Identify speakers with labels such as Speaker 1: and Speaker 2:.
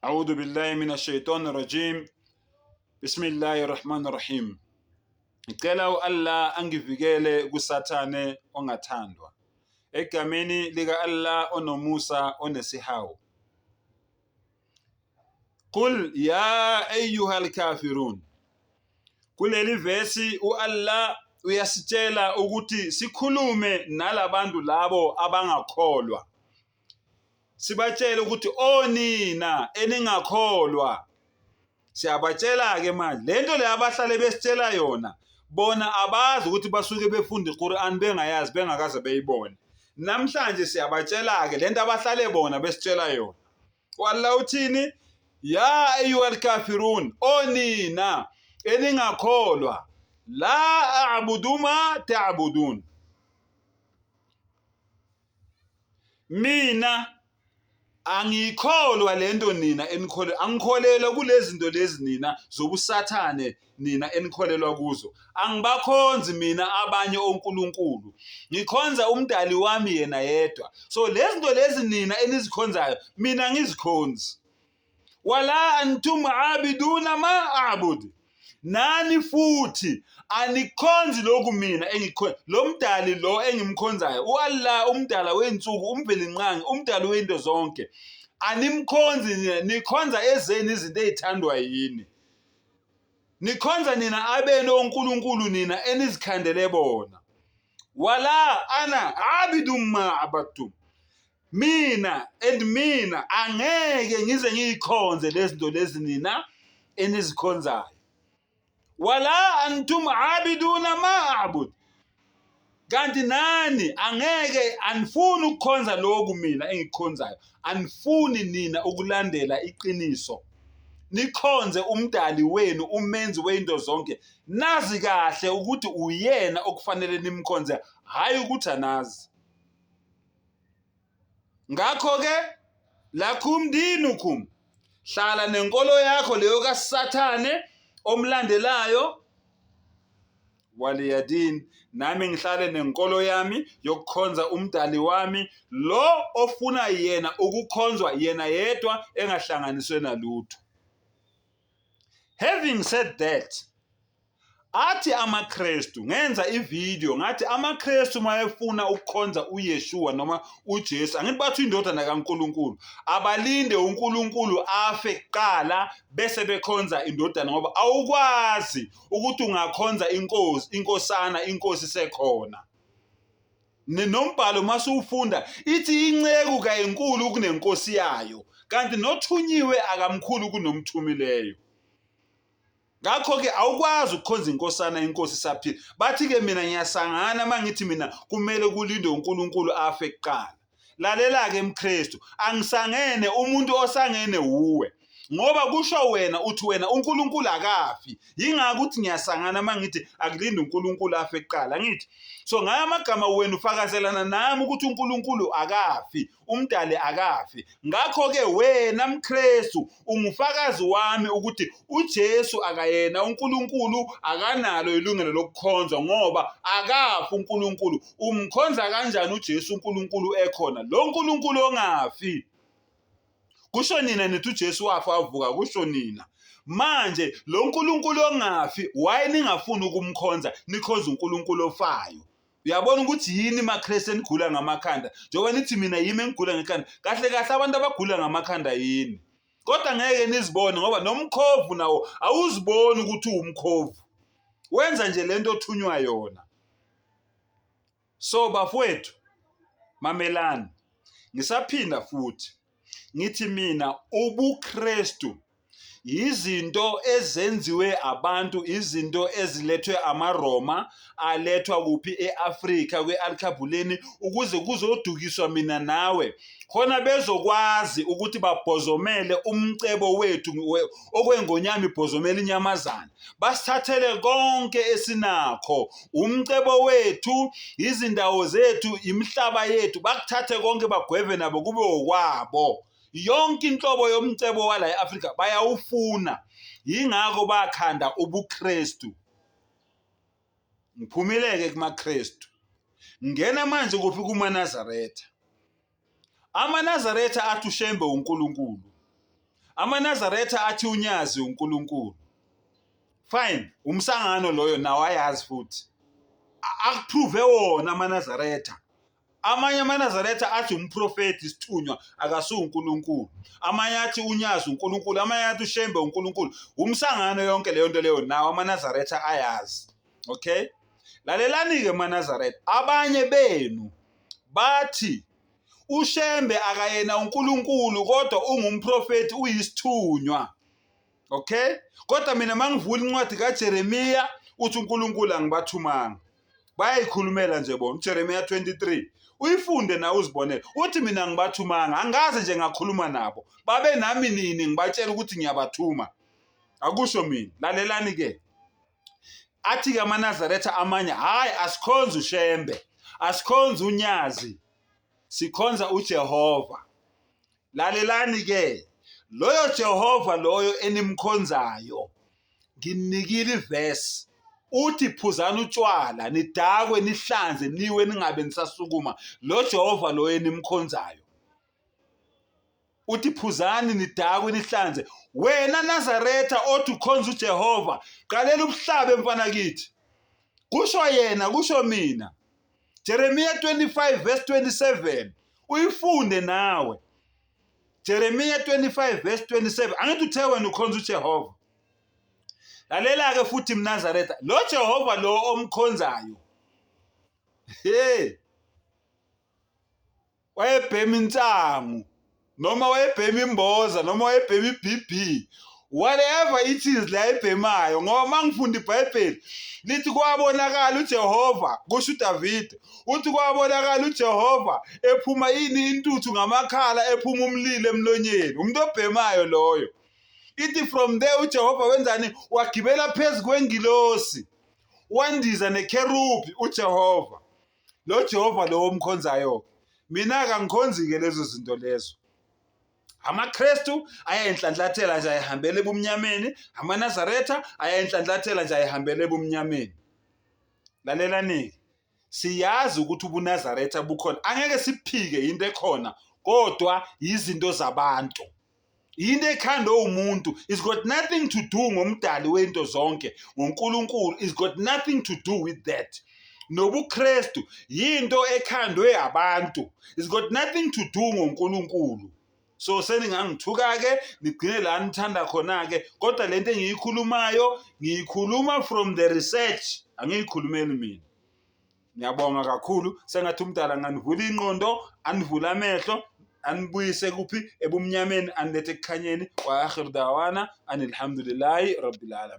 Speaker 1: A'udhu billahi minash shaitani rajim. Bismillahir Rahmanir Rahim. Ngicela u-Allah angivikele kuSathane ongathandwa. Egameni lika Allah onomusa onesihawu. Qul ya ayyuhal kafirun. Kuleli vesi u-Allah uyasitshela ukuthi sikhulume nalabantu labo abangakholwa. Sibatshele ukuthi onina eningakholwa. Siyabatshela-ke manje le nto le abahlale besitshela yona bona abazi ukuthi basuke befunda iQur'an bengayazi bengakaze beyibone. Namhlanje siyabatshela-ke le nto abahlale bona besitshela yona. U-Allah uthini? Ya ayyuhal kafirun, onina eningakholwa, la a'budu ma ta'budun. Mina angiyikholwa lento nina enikholelwa, angikholelwa kulezi zinto lezi nina zobusathane nina enikholelwa kuzo. Angibakhonzi mina abanye onkulunkulu, ngikhonza umdali wami yena yedwa. So lezi zinto lezi nina enizikhonzayo mina angizikhonzi. Wala antum abiduna ma a'budu, nani futhi anikhonzi lokhu mina engikhonza. Lo mdali lo engimkhonzayo u-Allah, umdala wezinsuku, umvelinqangi, umdali wento zonke, animkhonzi nina, nikhonza ezeni izinto ezithandwa yini. Nikhonza nina abenu onkulunkulu nina enizikhandele bona. Wala ana abidum ma abadtum, mina and mina angeke ngize ngiyikhonze lezi zinto lezi nina enizikhonzayo. Wala antum abiduna ma a'bud, kanti nani angeke, anifuni ukukhonza lokhu mina engikukhonzayo, anifuni nina ukulandela iqiniso, nikhonze umdali wenu, umenzi wento zonke. Nazi kahle ukuthi uyena okufanele nimkhonze, hhayi ukuthi anazi. Ngakho-ke lakum dinukum, hlala nenkolo yakho leyo kaSathane omlandelayo, waliyadin, nami ngihlale nenkolo yami yokukhonza umdali wami lo ofuna yena ukukhonzwa yena yedwa engahlanganiswe nalutho. Having said that, athi amaKristu, ngenza ivideo ngathi amaKristu mayefuna ukukhonza uYeshua noma uJesu, angithi bathi indodana kaNkuluNkulu, abalinde uNkulunkulu afe kuqala bese bekhonza indodana, ngoba awukwazi ukuthi ungakhonza inkosi, inkosana, inkosi sekhona. Nombhalo masuwufunda ithi inceku kayinkulu kunenkosi yayo, kanti nothunyiwe akamkhulu kunomthumileyo. Ngakho-ke awukwazi ukukhonza inkosana inkosi isaphila. Bathi-ke mina ngiyasangana uma ngithi mina kumele kulindwe uNkulunkulu afe kuqala. Lalela-ke mKristu, angisangene, umuntu osangene wuwe. Ngoba kusho wena uthi wena uNkulunkulu akafi. Yingakho uthi ngiyasangana uma ngithi akulinde uNkulunkulu afe kuqala. Ngithi so ngayo amagama wena ufakazelana nami ukuthi uNkulunkulu akafi, umdali akafi. Ngakho-ke wena mKristu ungufakazi wami ukuthi uJesu akayena uNkulunkulu, akanalo ilungelo lokukhonzwa ngoba akafi uNkulunkulu. Umkhonza kanjani uJesu uNkulunkulu ekhona? Lo Nkulunkulu ongafi. Kusho nina nithi uJesu wafa wavuka, kusho nina. Manje lo Nkulunkulu ongafi why ningafuni ukumkhonza, nikhonza uNkulunkulu ofayo? Uyabona ukuthi yini maKristu enigula ngamakhanda? Njengoba nithi mina yimi engigula ngekhanda, kahle kahle abantu abagula ngamakhanda yini? Kodwa ngeke nizibone ngoba nomkhovu nawo awuziboni ukuthi uwumkhovu. Wenza nje lento othunywa yona. So bafowethu, mamelani. Ngisaphinda futhi ngithi mina ubuKristu yizinto ezenziwe abantu, izinto ezilethwe amaRoma, alethwa kuphi e-Afrika kwe-Alkhabuleni ukuze kuzodukiswa mina nawe, khona bezokwazi ukuthi babhozomele umcebo wethu okwengonyama ibhozomela inyamazane, basithathele konke esinakho, umcebo wethu, izindawo zethu, imihlaba yethu, bakuthathe konke bagweve nabo kube okwabo. Yonke inhlobo yomcebo wala e-Afrika bayawufuna, yingakho bakhanda ubuKristu. Ngiphumile-ke kumaKristu, ngena manje kuphi? KumaNazaretha. AmaNazaretha athi uShembe uNkulunkulu. AmaNazaretha athi uNyazi uNkulunkulu. Fine, umsangano loyo nawo ayazi futhi. Akuprove wona amaNazaretha. Amanye amaNazaretha athi umprofethi isithunywa akasuwuNkulunkulu. Amanye athi uNyazi uNkulunkulu, amanye athi uShembe uNkulunkulu. Umsangano yonke leyo nto leyo nawo amaNazaretha ayazi. Okay? Lalelani-ke maNazaretha, abanye benu bathi uShembe akayena uNkulunkulu kodwa ungumprofethi uyisithunywa. Okay? Kodwa mina mangivula incwadi kaJeremiya uthi uNkulunkulu angibathumanga. Bayayikhulumela nje bona uJeremiya 23. Uyifunde nawe uzibonele. Uthi mina ngibathumanga, angaze nje ngakhuluma nabo. Babe nami nini ngibatshela ukuthi ngiyabathuma. Akusho mina. Lalelani ke. Athi-ke amaNazaretha amanye, hhayi asikhonzi uShembe, asikhonzi uNyazi, sikhonza uJehova. Lalelani-ke, loyo Jehova loyo enimkhonzayo, nginikile ivesi uthi phuzani utshwala nidakwe nihlanze niwe ningabe nisasukuma lo Jehova loyo enimkhonzayo uthi phuzani nidakwe nihlanze wena Nazaretha othi ukhonza uJehova qalela ubuhlabe mfana kithi kusho yena kusho mina Jeremiah 25 verse 27 uyifunde nawe Jeremiah 25 verse 27 angithi uthe wena ukhonza uJehova lalela ke futhi mNazaretha lo Jehova lo omkhonzayo hey wayebhema insangu noma wayebhema imboza noma wayebhema i-BB whatever it is la ebhemayo ngoba uma ngifunda iBhayibheli lithi kwabonakala uJehova kusho uDavide uthi kwabonakala uJehova ephuma ini intuthu ngamakhala ephuma umlilo emlonyeni umuntu obhemayo loyo ithi from there uJehova wenzani wagibela phezu kwengilosi wandiza nekherubi uJehova Lo Jehova lo omkhonzayo mina kangikhonzi-ke lezo zinto lezo. AmaKristu ayenhlanhlathela nje ayehambela ebumnyameni, amaNazaretha ayenhlanhlathela nje ayehambela ebumnyameni. Lalelani-ke, siyazi ukuthi ubuNazaretha bukhona, angeke siphike into ekhona, kodwa yizinto zabantu. Yinto ekhandwe umuntu. It's got nothing to do ngomdali wento zonke, ngoNkulunkulu. It's got nothing to do with that. NobuKristu yinto ekhandwe abantu. It's got nothing to do ngoNkulunkulu. So seningangithuka-ke nigcine la nithanda khona-ke kodwa lento engiyikhulumayo ngiyikhuluma from the research angiyikhulumeli mina. Ngiyabonga kakhulu sengathi umdala anganivula ingqondo anivule amehlo anibuyise kuphi ebumnyameni anilethe ekukhanyeni wa akhiru dawana anilhamdulillahi rabbil alamin.